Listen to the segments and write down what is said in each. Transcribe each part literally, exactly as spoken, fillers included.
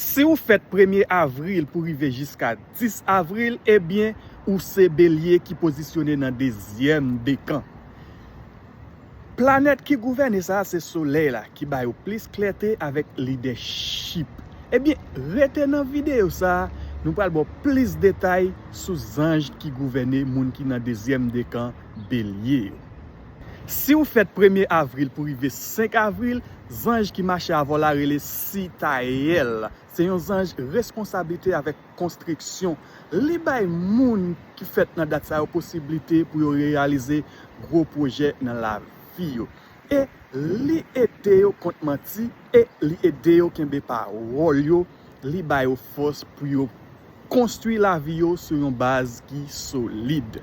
Si w fèt premye avril pou rive jiska dis avril, ebyen, ou se Belye ki pozisyone nan dezyèm dekan. Planèt ki gouvène sa a se Solèy la, ki ba yo plis klète avèk lidèchip. Ebyen, rete nan videyo sa a, nou pral ba w plis detay sou zanj ki gouvène moun ki nan dezyèm dekan Belye yo. Si w fèt premye avril pou rive senk avril, zanj ki mache avè w la rele Sitayèl. Se yon zanj responsablite avèk konstriksyon. Li bay moun ki fèt nan dat sa yo posiblite pou yo reyalize gwo pwojè nan lavi yo. E li ede yo kont manti, e li ede yo kenbe pawòl yo, li ba yo fòs pou yo konstwi lavi yo sou yon baz ki solid.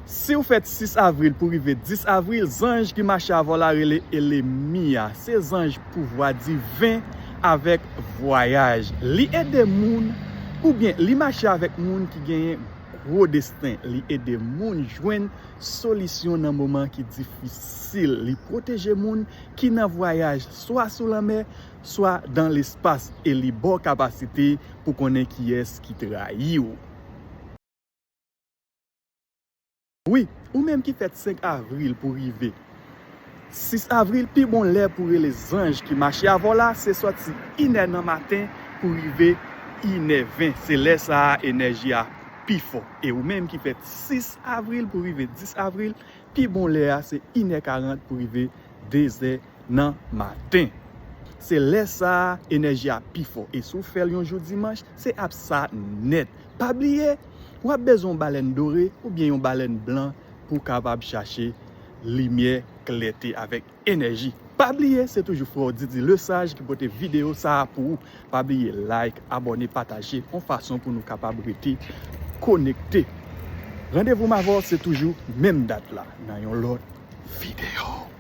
Si w fèt sis avril pou rive dis avril, zanj ki mache avè w la rele Elemiya. Se zanj pouvwa diven avèk vwayaj. Li ede moun, oubyen li mache avèk moun ki genyen gwo desten. Li ede moun jwenn solisyon nan moman ki difisil. Li pwoteje moun ki nan vwayaj, swa sou lanmè, swa dan lespas, e li ba w kapasite pou konnen kiyès ki trayi w. Wi, ou menm ki fèt senk avril pou rive sis avril, pi bon lè pou rele zanj ki mache avè w la, se sòti inè nan maten pou rive inè ven. Se lè sa a enèji a pi fò. E ou menm ki fèt sis avril pou rive dis avril, pi bon lè a se inè karant pou rive dezè nan maten. Se lè sa a enèji a pi fò. E si w fè l yon jou dimanch, se ap sa nèt. Pa bliye, w ap bezwen yon balèn dore oubyen yon balèn blan pou w kapab chache limyè, klète avèk enèji. Pa bliye, se toujou frè w Didi Lesage ki pote videyo sa a pou ou. Pa bliye like, abòne, pataje, yon fason pou nou kapab rete konekte. Randevou m avè w se toujou menm dat la nan yon lòt videyo.